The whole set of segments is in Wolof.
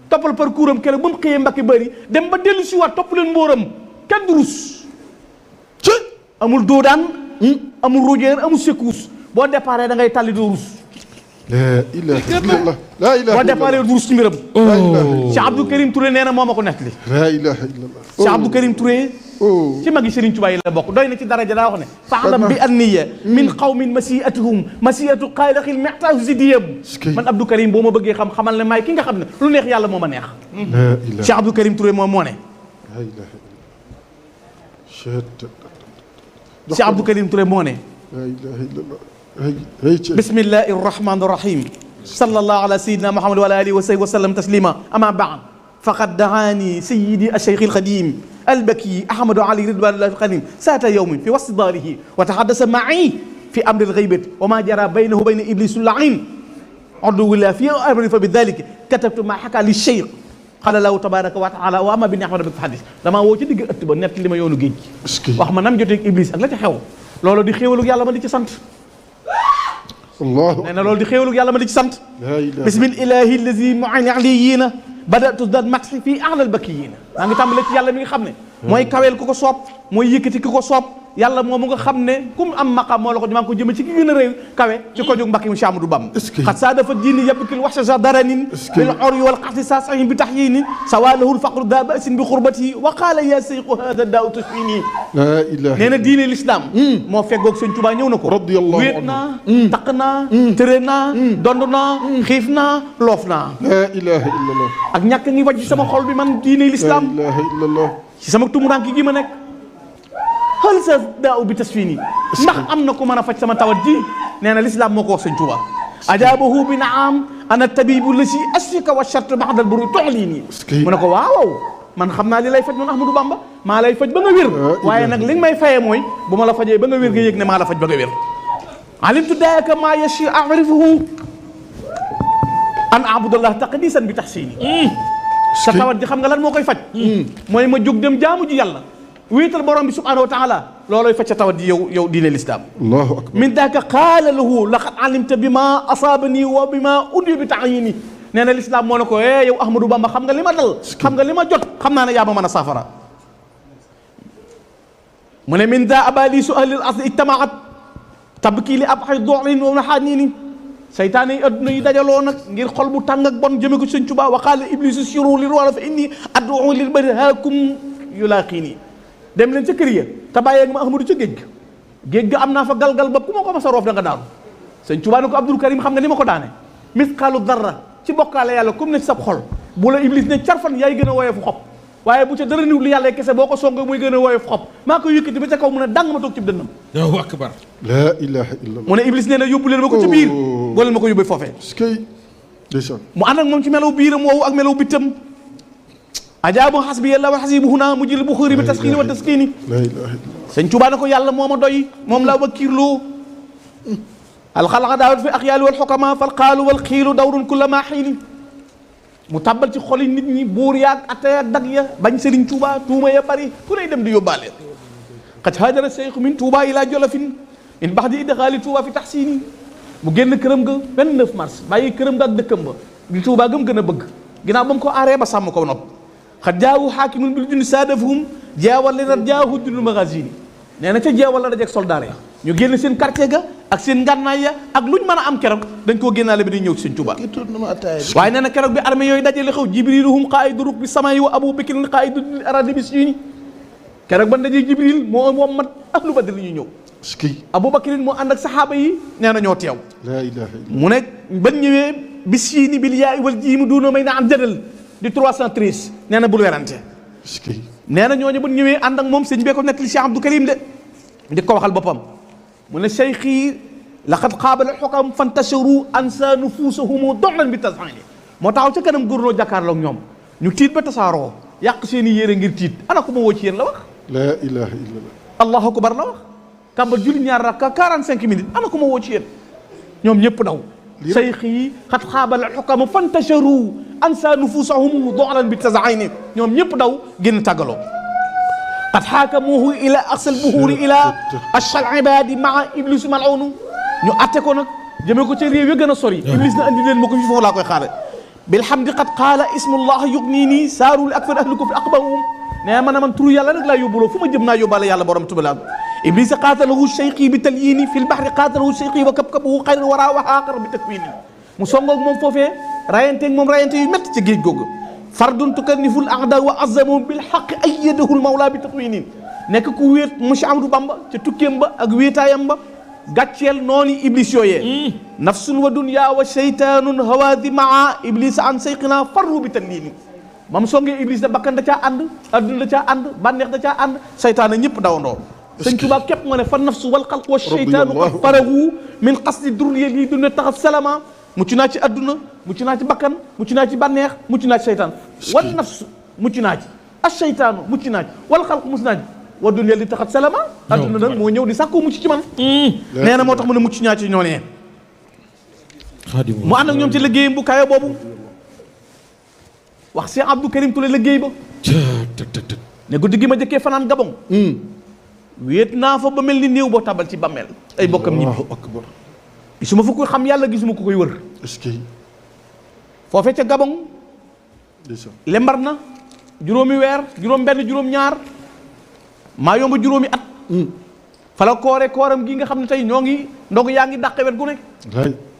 toppal parcours am keroog ba mu xëyee Mbàkke Bari dem ba dellu si waat topp leen mbóoram kenn du rus amul doodaan amul rojeer amul secousse boo déparé da ngay tàlli doo rus la ilaha illallah la ilaha boo déparé du rus ci mbiram Cheikh Abdou Karim Touré nee na moo ma ko nettali la ilaha illallah Cheikh Abdou Karim Touré ci magi Serigne Touba yi la bokk doy na ci daraja daa wax ne fa'lam bi anniya min qawmin masiatuhum masiatu xaylaqil mextaahu zidiyam man Abdou Karim boo ma bëggee xam xamal ne maay ki nga xam ne lu neex yàlla moo ma neex Cheikh Abdou Karim Touré moom moo ne Cheikh Abdou Karim Touré moo ne bismillahi rahmani rahim sallallahu ala sayyidina Muhammad wa ala alihi wa sahbihi wa sallam taslima ama ba'd faqad daani sayyidi ash-shaykh al-qadim البكي أحمد علي رضوان الله القديم سات يوم في وسط داره وتحدث معي في أمر الغيبة وما جرى بينه وبين إبليس اللعين عدو الله في أمر فبذلك كتبت ما حكى للشيخ قال الله تبارك وتعالى وأما بني أحمد بن حديث لما وجه دي أكتب نت li ma yoonu géej wax ma nam jotee Iblis ak la ca xew loolu di xéewalu yàlla ma di ci sant Allah nee na loolu di xéewalu yàlla ma di ci sant bismillahi allazi mu'in aliyina badatu dal matxi fii ahlal bakkiyin maa ngi tàmbale ci yàlla mi nga xam ne mooy kaweel ku ko soob mooy yëkkati ki ko soob yàlla moom mu nga xam ne kum am maqam moo la ko maa ngi ko jëme ci ki gën a réew kawe ci ko jóg Mbàkke mu Cheikh Amadou Bamba xat saa dafa diini yabkil waxsha daranin bil ori wal xasti sa sahin bi tahyini sawalahul faqru da basin bi xurbati wa qaala ya seyqu hada daaw tashfini la ilaha nee na diine l'islam moo feggoog Sëñ Tuubaa ñëw na ko wéet naa taq naa tëré naa dond naa xiif naa loof naa la ilaha illallah ak ñàkk ngi wàcc sama xol bi man diine l'islam la ilaha illallah ci sama tumuranke gi ma nekk xal sa daaw bi tasfini ndax am na ko mën a faj sama tawat ji nee na l'islam moo ko wax Sëñ Tuubaa ajaabahu bi naam ana tabibu la si asfika wa chart baxdal buru toxlii nii mu ne ko waaw man xam naa li lay faj man Ahmadou Bamba maa lay faj ba nga wér waaye nag li nga may fayee mooy bu ma la fajee ba nga wér nga yëg ne maa la faj ba nga wér alimtu daaka maa yashi arifuhu an abudallah taqdisan bi tahsini sa tawat ji xam nga lan moo koy faj mooy ma jóg dem jaamu ji yàlla wéetal borom bi subhanahu wa taala looloy faj sa tawat ji yow diine l'islam allahu akbar min daaka qaala lahu laqad alimta bi ma asaabani wa bi ma undi bi taayini nee na l'islam moo ne ko yow Ahmadou Bamba xam nga li ma dal xam nga li ma jot xam naa ne yaa ma mën a saafara mu ne min daa abalisu ahlil asli ijtamaat tabkii li ab xay doolin wa naxaanini saytaane yi adduna yi dajaloo nag ngir xol bu tàng ak bon jëme ko Sëñ Tuubaa wa qaala iblisu siru lir wala fa inni ad'u lil bari haakum yulaaqini dem leen ca kër ya te bàyyeeg ma Ahmadou ca géej ga am naa fa galgal ba ku ma ko mas a roof da nga daanu Sëñ Tuubaa ne ko Abdul Karim xam nga ni ma ko daane misqaalu darra ci bokkaale yàlla comme ne ci sab xol bu la iblis ne carfan yaay gën a woyofu xob waaye bu ca dara niw li yàlla kese boo ko song muy gën a woyofu xob maa ko yëkkati ba ca kaw mu ne dang ma toog ci dënnam Allahu akbar la ilaha illallah mu ne iblis nee na yóbbu leen ma ko ci biir boo leen ma ko yóbbee foofee mu ànd ak moom ci melaw biiram woowu ak melaw bittam ajaabu xasbi yàlla wa xasibu huna mujjil bu xëri bi tasxiini wa taskiini la ilaha illallah Sëñ Tuubaa ne ko yàlla moo ma doy moom laa wakiirloo alxalqa daawat fi axyaali wal xukama fal qaalu wal xiilu dawrun kulla maa xiili mu tàbbal ci xoli nit ñi buur yaag atte yaag dag ya bañ Sëriñ Tuubaa tuuma ya bari ku lay dem di yóbbaale qad haajara seyxu min Tuubaa ilaa Jolofin min baxdi idxaali Tuubaa fi taxsiini mu génn këram ga 29 mars bàyyi këram ga ak dëkkam ba di Tuubaa gëm gën a bëgg ginnaaw ba mu ko aaree ba sàmm ko nopp xat jaawu xaakimun bil junni saadafhum jeewal li nat jaahu junni magazini nee na ca jeewal la dajeeg soldaar ya ñu génn seen quartier ga ak seen ngànnaay ya ak luñ mën a am keroog dañ koo génnaale bi di ñëw ci Sëñ Tuubaa waaye nee na keroog bi armée yooyu dajale xew jibriluhum qaa'idu rukbi samaa'i wa abu bakrin qaa'idu aradi bi siini keroog ban dajee jibril moo moom mat ahlu badr li ñu ñëw abu bakrin moo ànd ak saxaaba yi nee na ñoo teew la ilaha illallah mu ne ban ñëwee bi siini bil yaa'i wal jiimi duuna may na am jadal di 313 nee na bul werante nee na ñooñu bu ñëwee ànd ak moom sëñ bee ko nekk li Cheikh Abdou Karim de di ko waxal boppam mu ne cheikhi laqad qaabala xukam fantasharu ansa nufuusahumu doxlan bi tasxani moo taxaw ca kanam góorloo jàkkaarloog ñoom ñu tiit ba tasaaroo yàq seen i yére ngir tiit ana ko ma woo ci yéen la wax la ilaha illallah allahu akbar la wax kàmbar julli ñaar rakka 45 minutes ana ko ma woo ci yéen ñoom ñëpp daw cheikhi xat qaabala xukam fantasharu ansa nufuusahumu doxlan bi tasxani ñoom ñëpp daw génn tàggaloo qad xaakamuhu ila aqsal buhuuri ila ashal ibadi maa iblis mal'un ñu atte ko nag jëmee ko ca réew ya gën a sori iblis na andi leen ma ko fi foofu laa koy xaare bilhamdi qad qaala ismullah yugnini saaru li akfar ahli kufri aqbahum nee man turu yàlla rek laa yóbbuloo fu ma jëm naa yóbbaale yàlla borom tubalaam iblis qaatalahu sheyqi bi talyini fi lbahri qaatalahu sheyqi wa kabkabahu xayr wara wa xaaqar bi takwini mu songoog moom foofee rayanteeg moom rayante yu métti ci géej googu fardun tukannifu l aada wa azamu bil xaqi ayyadahu l mawla bi tatwinin nekk ku wéet monsieur Amadou Bamba ca tukkeem ba ak wéetaayam ba gàcceel noonu iblis yooyee nafsun wa dunya wa sheytanun hawaadi maa iblis an sayqina farru bi talyini mam songee iblis da bakkan da caa ànd adduna da caa ànd bànneex da caa ànd saytaane ñëpp dawandoo sëñ Tuubaa képp moo ne fa nafsu wal xalq wa sheytaanu qad faragu min qasdi durriya lii duna taxat salama mucc naa ci adduna mucc naa ci bakkan mucc naa ci bànneex mucc naa ci seytaan wal nafsu mucc naa ci as seytaanu mucc naa ci wal xalq mucc naa ci wa dunya li taxat salama adduna nag moo ñëw di sàkkoo mucc ci man nee na moo tax mu ne mucc ñaa ci ñoonee mu ànd ak ñoom ci liggéeyam bu kayo boobu wax Cheikh Abdou Karim Touré liggéey ba ne guddi gi ma jëkkee fanaan Gabon wéet naa fa ba mel ni néew boo tabal ci bammeel ay bokkam ñibbi gisuma fu ko xam yàlla gisuma ko koy wër est-ce que foofee ca Gabon lembar na juróomi weer juróom benn juróom ñaar maa yomba juróomi at fala koore kooram gi nga xam ne tey ñoo ngi ndog yaa ngi dàqe wet gu nekk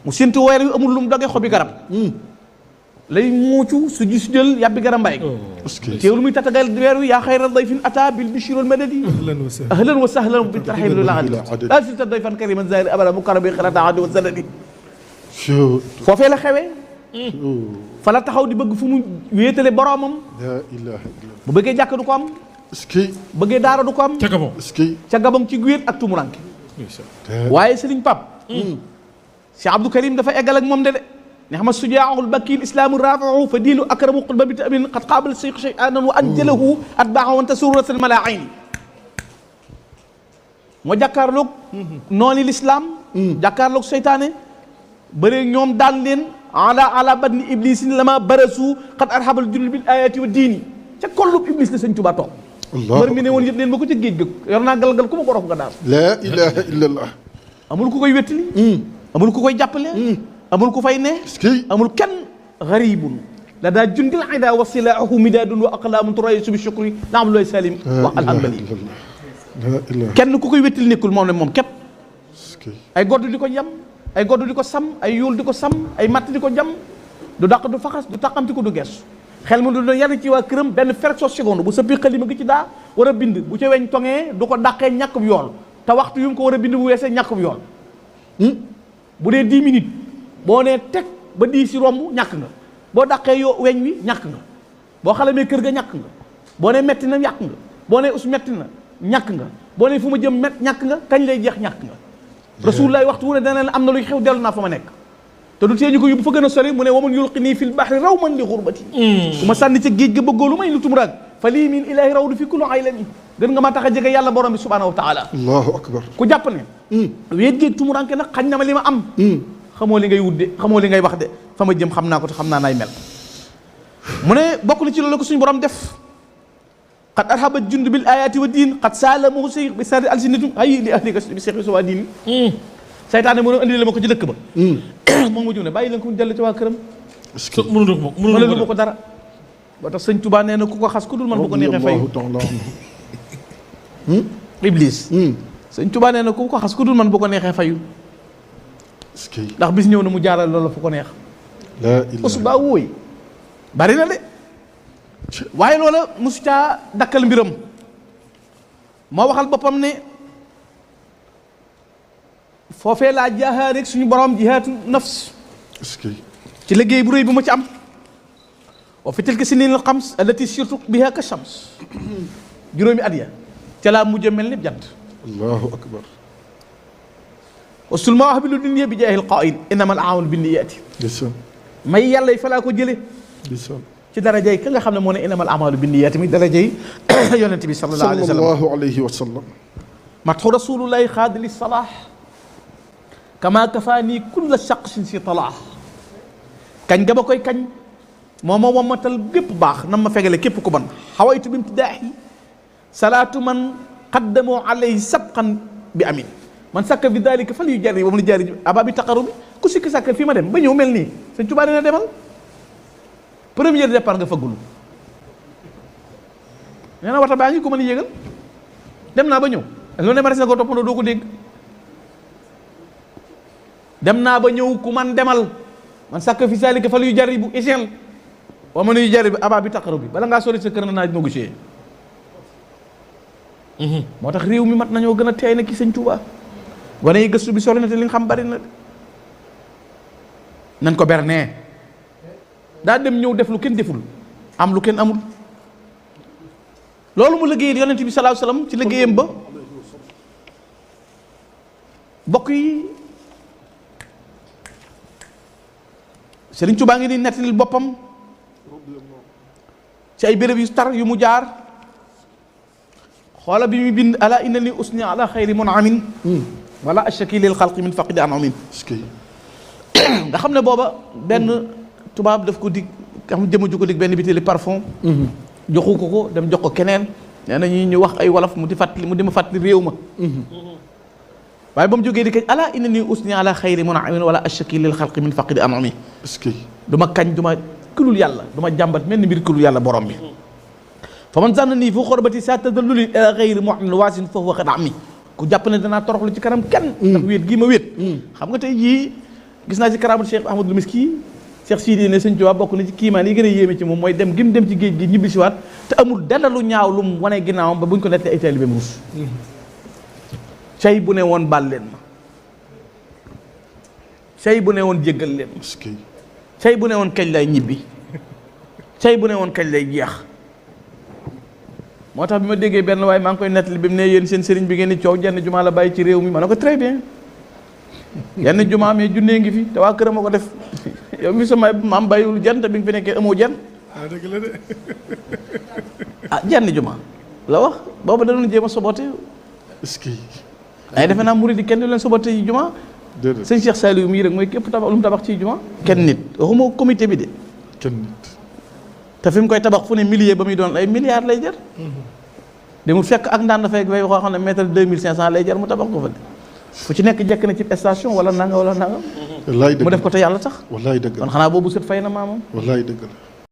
mu séntu weer yu amul lu mu doge xobi garab lay muucu su ji su jël yàbbi garab mbay teewlu muy tatagal weer wi yaa xayra dayfin ata bil bishri wal madadi ahlan wa sahlan bi tarhib lil adi la silta dayfan kariman zahir abada mukarram bi xirata adi wa sadadi foofee la xewee fa la taxaw di bëgg fu mu wéetale boromam la ilaha illallah bu bëggee jàkk du ko am est-ce que bëggee daara du ko am ca Gabon est-ce que ca Gabon ci wéet ak tumuranke waaye Serigne Pape Cheikh Abdou Karim dafa eggal ak moom de نعم السجاع البكي الاسلام الرافع فدين اكرم قلب بتامين قد قابل الشيخ شيئانا وانجله اتباعه وانت سوره الملاعين moo jàkkaarloog noonu l'islam jàkkaarloog seytaane bëri ñoom daan leen ala badni iblisin lama barasu qad arhabal junul bil ayati wa diini ca kollub iblis la sëñ Tuubaa toog mbër mi ne woon yëpp leen ma ko ca géej ga yor naa galgal ku ma ko rof nga daal la ilaha illallah amul ku koy wettali amul ku koy jàppale amul ku fay ne amul kenn garibun la daa jundil ida wa silaahu midaadun wa aqlaamun turayisu bi shukri la am looy salim wax alhanbali kenn ku koy wettil nekkul moom ne moom képp ay godd di ko yam ay godd di ko sam ay yuul di ko sam ay matt di ko jam du dàq du faxas du tàqamti ko du gees xel mu du doon yar ci waa këram benn fraction seconde bu sa pi xalima gi ci daa war a bind bu ca weñ tongee du ko dàqee ñàkkub yool te waxtu yu mu ko war a bind bu weesee ñàkkub yool bu dee 10 minutes boo nee teg ba 10 si romb ñàkk nga boo dàqee yoo weñ wi ñàkk nga boo xalamee kër ga ñàkk nga boo nee metti na ñàkk nga boo nee us metti na ñàkk nga boo nee fu ma jëm ñàkk nga kañ lay jeex ñàkk nga rasulullah waxtu wu ne dana leen am na luy xew dellu naa fa ma nekk te du tee ñu ko yóbbu fa gën a sori mu ne waman yulqini fil bahri rawman li xurbati su ma sànni ca géej ga bëggoo lu may lu tumuraag fa lii min ilahi rawdu fi kulli aylami gën nga ma tax a jege yàlla borom bi subhanahu wa taala allahu akbar ku jàpp ne wéet géej tumuranke nag xañ na ma li ma am xamoo li ngay wut de xamoo li ngay wax de fa ma jëm xam naa ko te xam naa naay mel mu ne bokk na ci loolu ko suñu borom def qad arhaba jund bil ayati wa diin qad saalamuhu sey bi sari alsinatum ay li ahlika bi seexi sa waa diin saytaane mënoo andi la ma ko ci dëkk ba moom mu jum ne bàyyi leen ko mu jël ci waa këram mënulu ma ko dara ba tax sëñ Tuubaa nee na ku ko xas ku dul man bu ko neexee fay iblis sëñ Tuubaa nee na ku ko xas ku dul man bu ko neexee fayu ndax bis ñëw na mu jaaral loolu fu ko neex usu baa wóoy bari na de waaye loola mosu caa dakkal mbiram moo waxal boppam ne foofee laa jaaxaa rek suñu borom jihaatu nafs ci liggéey bu rëy bu ma ci am wa fi tilka sinin al xams allati sirtu biha ka shams juróomi at ya ca laa mujj mel ni jant allahu akbar wasul ma wax bi lu dunya bi jaahil qaa'il innama al a'malu binniyaati may yàlla yi fa laa ko jële ci darajay ka nga xam ne moo ne innama al a'malu binniyaati mi darajay yonent bi sallallahu alayhi wa sallam matxu rasulullahi xaadili salaax kama kafaani kulla shaqsin si talaax kañ nga ba koy kañ moo ma wammatal gépp baax nam ma fegale képp ku bon xawaytu bi imtidaahi salaatu man qaddamoo alayhi sabqan bi amin man sàkka bi dalika fal yu jari ba mu la jari aba bi taqaru bi ku sikki sàkka fii ma dem ba ñëw mel nii sëñ Tuubaa dina demal premier départ nga fëggulu nee na wata baa ngi ko mën a yéegal dem naa ba ñëw loolu ne ma des na ko toppandoo doo ko dégg dem naa ba ñëw ku man demal man sàkk fi saalika fal yu jari bu échelle wa man yu jari bi aba bi taqaru bi bala ngaa sori sa kër na naaj négocier moo tax réew mi mat nañoo gën a teey na ki sëñ Tuubaa gone yi gëstu bi sori na te li nga xam bari na nañ ko bernee daa dem ñëw def lu kenn deful am lu kenn amul loolu mu liggéeyal yonent bi sallallahu alayhi wasallam ci liggéeyam ba bokk yi Sëriñ Tuubaa ngi di nettalil boppam ci ay béréb yu tar yu mu jaar xoola bi muy bind ala inna ni usni ala xayri munamin wala ashaki lil xalqi min faqidi anamin nga xam ne booba benn tubaab daf ko dig xam jëma ju ko dig benn bitéeli parfum joxu ko dem jox ko keneen nee na ñu wax ay wolof mu di ma fàttali réew ma waaye ba mu jógee di kañ ala inna ni usni ala xayri munamin wala ashaki lil xalqi min faqidi anami du ma kañ du ma kulul yàlla du ma jàmbat mel ni mbir kulul yàlla borom bi fa man zanna nii fu xorbati sa tadalluli ila xayri mu'min waasin fa huwa qad ami ku jàpp ne danaa toroxlu ci kanam kenn ndax wéet gii ma wéet xam nga tey jii gis naa ci karaamatu Cheikh Ahmadul Miski Cheikh Sidi ne Sëñ Tuubaa bokk na ci kiimaan yi gën a yéeme ci moom mooy dem gi mu dem ci géej gi ñibbi si waat te amul dara lu ñaaw lu mu wane ginnaawam ba buñ ko nettee ay taalibe mu rus cay bu ne woon baal leen ma cay bu ne woon jéggal leen ma cay bu ne woon kañ lay ñibbi cay bu ne woon kañ lay jeex moo tax bi ma déggee benn waaye maa ngi koy nettali bi mu ne yéen seen sëriñ bi ngeen di coow jenn jumaa la bàyyi ci réew mi ma ne ko très bien jenn jumaa mais junnee ngi fi te waa këram a ko def yow mi sama maam bàyyiwul jenn te bi nga fi nekkee amoo jenn dëgg la de jenn jumaa la wax booba da doon jéem a sobote est-ce que ay defe naa murid yi kenn du leen sobote yi jumaa sëñ Cheikh Saliou mii rek mooy képp tabax lu mu tabax ci jumaa kenn nit waxuma comité bi de kenn nit te fi mu koy tabax fu ne millier ba muy doon ay milliards lay jar de mu fekk ak ndaan dafay bay waxoo xam ne mètre 2500 lay jar mu tabax ko fa de fu ci nekk jekk na ci station wala nanga wala nangam wallaay dëgg mu def ko te yàlla tax wallaay dëgg kon xanaa boobu sët fay na maamam wallaay dëgg la